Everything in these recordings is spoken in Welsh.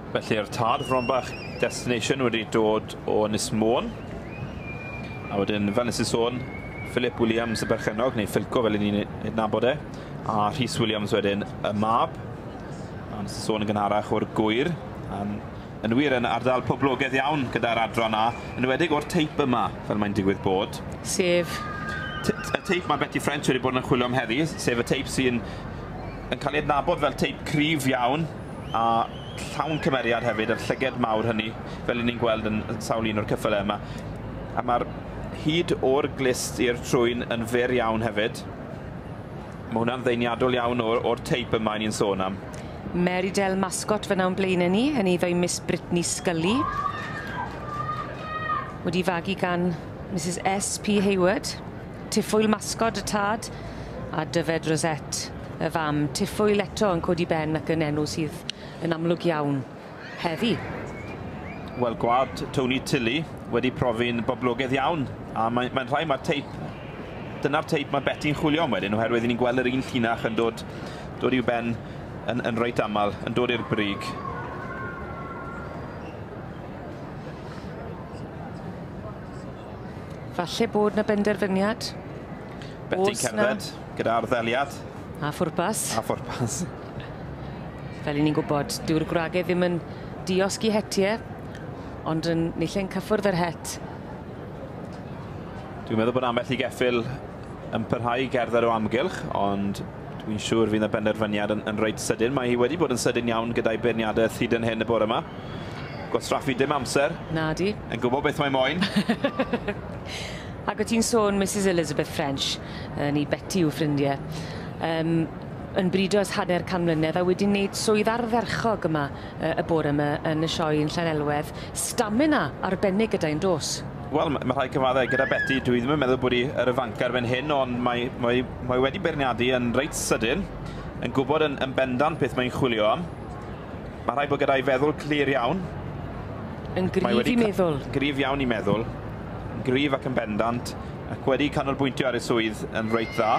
Felly'r tad Fronbach Destination wedi dod o Ynys Môn. A wedyn, fel nes i sôn, Philip Williams y berchennog, neu Philco fel 'y ni'n adnabod e, a Rhys Williams wedyn y mab. A nes i sôn yn gynharach o'r gwyr. Yn wir yn ardal poblogaidd iawn gyda'r adran A, yn enwedig o'r teip yma, fel mae'n digwydd bod. Sef? Y teip mae Betty French wedi bod yn chwilio am heddi, sef y teip sy'n yn cael ei adnabod fel teip cryf iawn, a llawn cymeriad hefyd, yr llyged mawr hynny, fel 'yn ni'n gweld yn sawl un o'r ceffylau yma. A mae'r hyd o'r glust i'r trwyn yn fyr iawn hefyd. Mae hwnna'n ddeiniadol iawn o'r teip yma ni'n sôn am. Merydale Mascot fyna o'n blaenau ni, yn eiddo i Miss Brittany Scully. Wedi fagu gan Mrs S.P. Hayward. Tiffwyl Mascot y tad, a Dyfed Rosette y fam. Tiffwyl eto yn codi ben ac yn enw sydd yn amlwg iawn heddi. Wel, gwad Tony Tilly wedi profi'n boblogaidd iawn, a mae'n mae rhai mae'r teip, dyna'r teip mae Betty'n chwilio am wedyn, oherwydd ni'n gweld yr un llinach yn dod i'w ben yn reit aml, yn dod i'r brig. Falle bod na benderfyniad. Betty'n cerdded gyda arddeliad. A phwrpas. A phwrpas. Fel 'yn ni'n gwybod, dyw'r gwragedd ddim yn diosg i hetiau, ond yn nillau'n cyffwrdd yr het. Dwi'n meddwl bod ambell i geffyl yn parhau i gerdded o amgylch, ond dwi'n siŵr fydd y benderfyniad yn reit sydyn. Mae hi wedi bod yn sydyn iawn gyda'i beirniadaeth hyd yn hyn y bore yma. Gwastraffu dim amser. Na di. Yn gwybod beth mae moyn. Ac o ti'n sôn Mrs Elizabeth French, yn ei Betty yw ffrindiau, yn brido ers 50 mlynedd a wedi wneud swydd ardderchog yma y bore yma yn y sioe yn Llanelwedd. Stamina arbennig gyda'n dos. Wel, mae rhai cyfaddau gyda Betty, dwi ddim yn meddwl bod hi yr ifanca erbyn hyn, ond mae wedi beirniadu yn reit sydyn, yn gwybod yn bendant beth mae'n chwilio am. Mae rhaid bod gyda'i feddwl clir iawn. Yn gryf i meddwl. Gryf iawn i meddwl. Gryf ac yn bendant, ac wedi canolbwyntio ar ei swydd yn reit dda.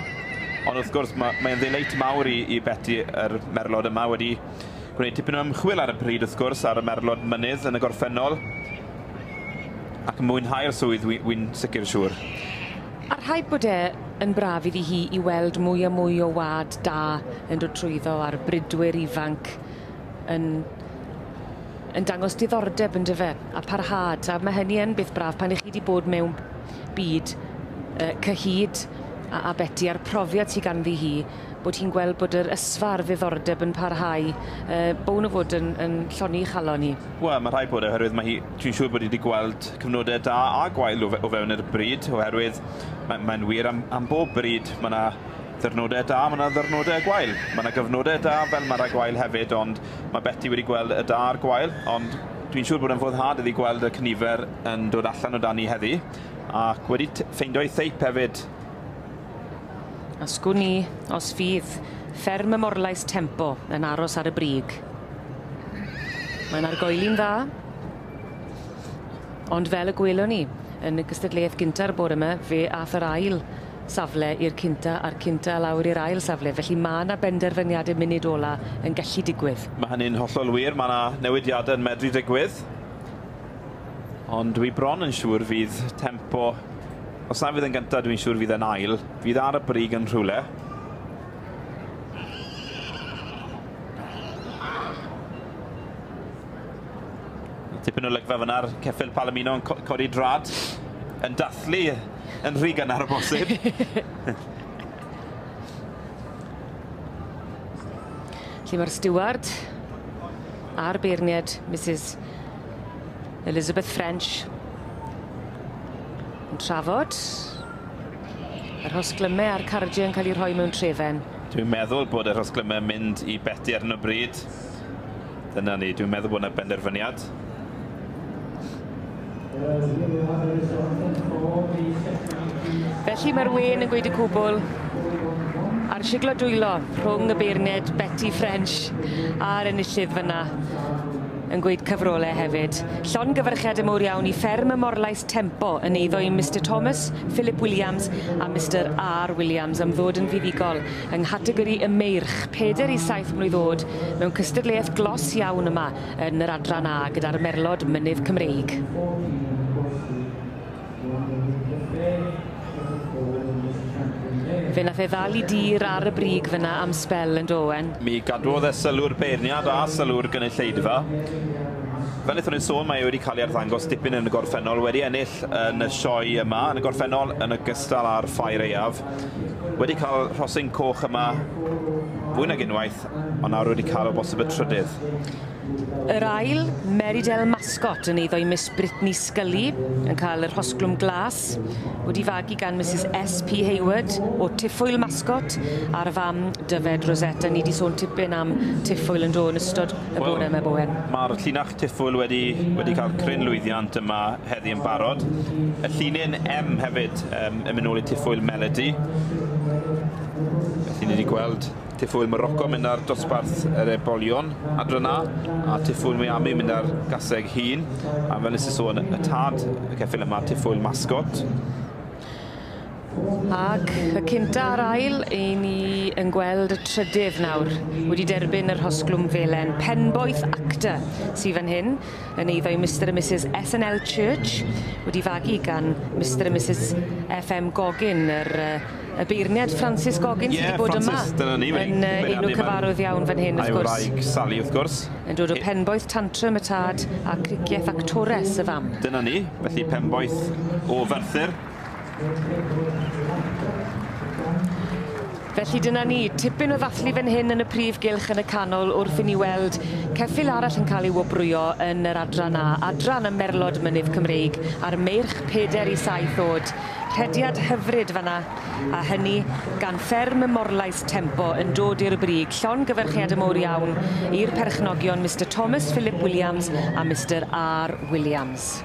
Ond wrth gwrs, mae'n ddeleit mawr i Betty yr merlod yma, wedi gwneud tipyn o ymchwil ar y pryd, wrth gwrs, ar y merlod mynydd yn y gorffennol. Ac yn mwynhau'r swydd, wy'n sicr siŵr. A rhaid bod e yn braf iddi hi i weld mwy a mwy o wad da yn dod trwyddo a'r bridwyr ifanc yn dangos diddordeb yn dyfe, a parhad. A mae hynny yn beth braf pan ych chi wedi bod mewn byd cyhyd a Betty a'r profiad sydd ganddi hi, bod hi'n gweld bod yr ysfa a'r ddiddordeb yn parhau, bown o fod yn lloni chalon hi. Wel, mae rhaid bod e, oherwydd mae hi, dwi'n siŵr bod hi wedi gweld cyfnodau da a gwael o fewn yr bryd, oherwydd mae'n wir am bob bryd. Mae yna ddyrnodau da, mae yna ddyrnodau gwael. Mae yna gyfnodau da fel mae yna gwael hefyd, ond mae Betty wedi gweld y da a'r gwael, ond dwi'n siŵr bod yn foddhad iddi gweld y cynifer yn dod allan o dan hi heddi, ac wedi ffeindio ei theip hefyd. A sgwn i, os fydd fferm y Morlais Tempo yn aros ar y brig. Mae'n argoeli'n dda, ond fel y gwelwn ni, yn y gystadleuaeth gynta'r bore yma, fe ath yr ail safle i'r cynta a'r cynta lawr i'r ail safle, felly mae yna benderfyniadau munud ola yn gallu digwydd. Mae hynny'n hollol wir, mae yna newidiadau yn medru digwydd, ond dwi bron yn siŵr fydd Tempo, os na fydd yn gyntaf, dwi'n siŵr fydd yn ail, fydd ar y brig yn rhywle. Tipyn o lygfa fyna'r ceffyl Palomino yn codi drad, yn dathlu yn rhy gynnar o bosib. Lle mae'r stiward a'r beirniad, Mrs Elizabeth French, yn trafod yr rhosglymau a'r cardiau yn cael eu rhoi mewn trefen. Dwi'n meddwl bod y rhosglymau yn mynd i Betty ar hyn o bryd. Dyna ni, dwi'n meddwl bod yna benderfyniad. Felly mae'r wen yn gweud y cwbl a'r siglo dwylo rhwng y beirniad Betty French a'r enillydd fyna. yn gweud cyfrolau hefyd. Llongyfarchiadau mowr iawn i fferm y Morlais Tempo yn eiddo i Mr Thomas, Philip Williams a Mr R Williams am ddod yn fuddugol yng nghategori y meirch, 4 i 7 mlwydd oed, mewn cystadleuaeth glos iawn yma yn yr adran A gyda'r Merlod Mynydd Cymreig. Fe nath e ddal i dir ar y brig fyna am sbel yn do, Owen? Mi gadwodd e sylw'r beirniad a sylw'r gynulleidfa. Fel wnaethon ni sôn, mae e wedi cael ei arddangos dipyn yn y gorffennol, wedi ennill yn y sioe yma, yn y gorffennol yn ogystal â'r Ffair Aeaf. Wedi cael rhosyn coch yma fwy nag unwaith, ond nawr wedi cael o bosib y trydydd. Yr ail, Merydale Mascot yn eiddo i Miss Brittany Scully, yn cael yr rhosglwm glas, wedi fagu gan Mrs S.P. Hayward o Tiffwyl Mascot a'r fam Dyfed Rosette. A ni wedi sôn tipyn am Tiffwyl yn do yn ystod y bore yma, Bowen. Mae'r llinach Tiffwyl wedi cael cryn lwyddiant yma heddi yn barod. Y llinyn M hefyd yn mynd nôl i Tiffwyl Melody. Felly ni wedi gweld Tiffwyl Morocco mynd ar dosbarth yr ebolion adran A, a Tiffwyl Miami mynd ar gaseg hun. A fel nes i sôn, y tad y ceffyl yma, Tiffwyl Mascot. Ac y cynta a'r ail, i ni yn gweld y trydydd nawr, wedi derbyn yr rhosglwm felen. Penboeth Actor sydd fan hyn, yn eiddo i Mr a Mrs S&L Church, wedi fagu gan Mr a Mrs FM Goggin, y beirniad Francis Goggin sydd wedi bod yma. Dyna ni, yn enw cyfarwydd iawn fan hyn, wrth gwrs. A'i wraig Sally, wrth gwrs. Yn dod o Penboeth Tantrum y tad a Cricieth Actores y fam. Dyna ni, felly Penboeth o Ferthyr. Felly dyna ni, tipyn o ddathlu fan hyn yn y prif gylch yn y canol wrth i ni weld ceffyl arall yn cael ei wobrwyo yn yr adran A, adran y Merlod Mynydd Cymreig a'r meirch 4 i 7 oed. Rhediad hyfryd fanna, a hynny gan fferm y Morlais Tempo yn dod i'r brig. Llongyfarchiadau mowr iawn i'r perchnogion Mr Thomas Philip Williams a Mr R Williams.